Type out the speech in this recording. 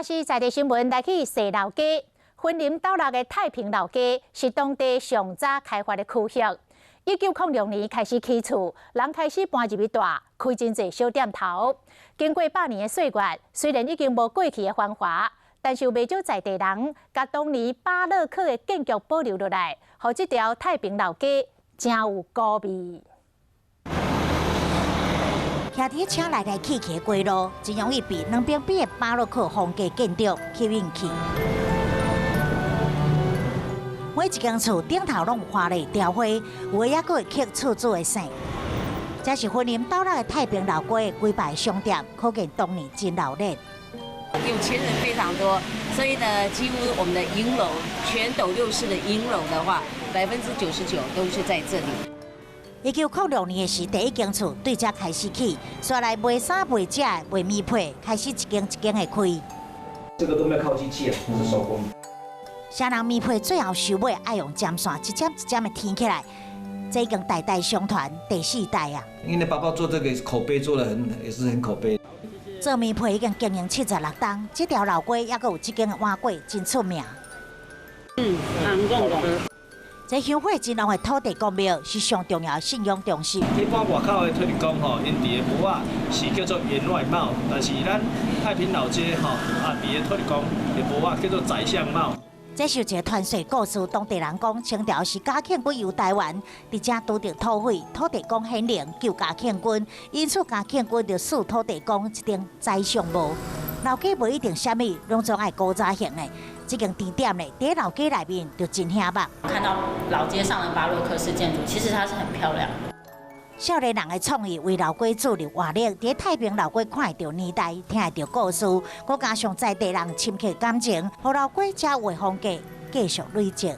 是在地新聞來去踅老街，雲林斗六的太平老街是當地上早開發的區域。1906年開始起厝，人開始搬入去蹛，開真濟小店頭。經過100年的歲月，雖然已經無過去的繁華，但是有袂少在地人，共當年巴洛克的建築保留落來，予這條太平老街誠有古味。徛佇車來來去去的街路，真容易被兩邊邊的巴洛克風格建築吸引去。每一間厝頂頭攏有華麗雕花，有的猶閣會刻厝主的姓。這是雲林斗六的太平老街的幾排商店，可見當年真鬧熱。有錢人非常多，所以呢，幾乎我們的銀樓，全斗六市的銀樓的話，99%都是在這裡。1906年的時，第一間厝對這開始起，煞來賣衫、賣食、賣麵皮，開始一間一間的開。這個都沒有靠機器啊，是手工。啥人麵皮最後收尾愛用針線，一針一針的添起來，這已經代代相傳，第四代啊。因為爸爸做這個口碑做得很，也是很口碑。做麵皮已經經營76冬，這條老街猶閣有這間的碗粿真出名。嗯，紅講講。這香火真濃的土地公廟是上重要的信仰中心。一般外口的土地公吼，𪜶佇的帽仔是叫做員外帽，但是咱太平老街吼啊，佇的土地公的帽仔叫做宰相帽。這是一个傳說故事，當地人講，清朝時嘉慶君遊台灣，佇遮拄著土匪，土地公顯靈救嘉慶君，因此嘉慶君就賜土地公一頂宰相帽。老街無一定啥物，攏總愛古早型的。這間甜點呢，佇老街內面就真顯目。看到老街上的巴洛克式建築，其實它是很漂亮。少年人的創意為老街注入活力，佇太平老街看會著年代，聽會著故事，閣加上在地人深刻感情，予老街遮有的風格繼續累積。